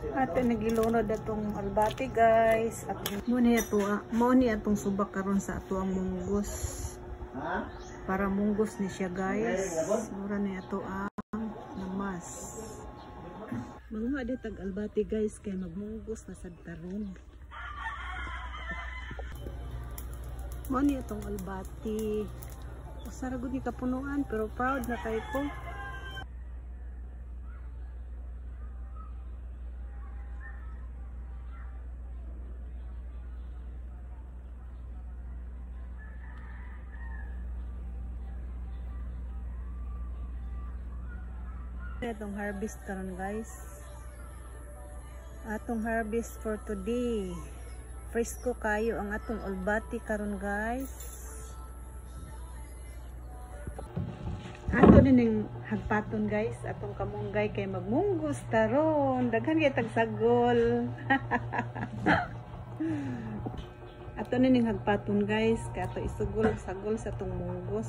Ato nagilunod atong albate, guys. At mo ni ato, mo ni atong subak karon sa ato ang munggos. Para munggos ni siya, guys. Mura ni ato ang lamas. Manguha di tag albate, guys, kay magmunggos na sad taron. Mo ni atong albate. Usa ra gud ni kapunuan pero proud na kay ko. Atong harvest karon, guys. Atong harvest for today. Fresco kayo ang atong albate karon, guys. Ato din hagpaton, guys, atong kamunggay kay magmunggos taron. Daghan kay tagsagol. Ato ning hagpaton, guys, kay ato isugol sagol sa atong munggos.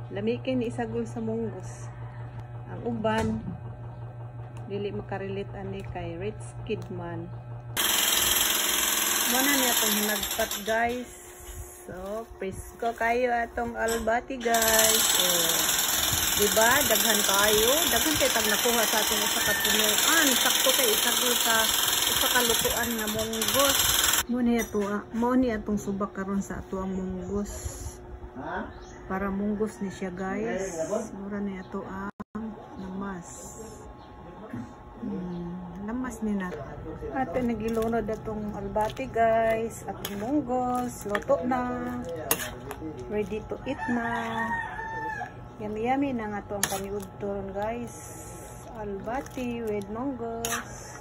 Lami kay ni isagol sa munggos. Ang uban dili makarelate ani kay rich kid man. Muna ni atong hinagpat, guys. So, presko kayo atong albate, guys. Oh. Diba? Daghan kayo. Daghan kay tag nakuha sa atong usa ka punuan. Sakto kay isagol sa usa ka lutuan nga munggos. Mo ni atong subak karon sa ato ang munggos. Para munggos ni siya, guys. Mura ni ato ang lamas. Lamas ni nat. Ato nagilunod atong albate, guys. Atong munggos. Luto na. Ready to eat na. Yummy yummy na nga ato ang paniudto, guys. Albate with munggos.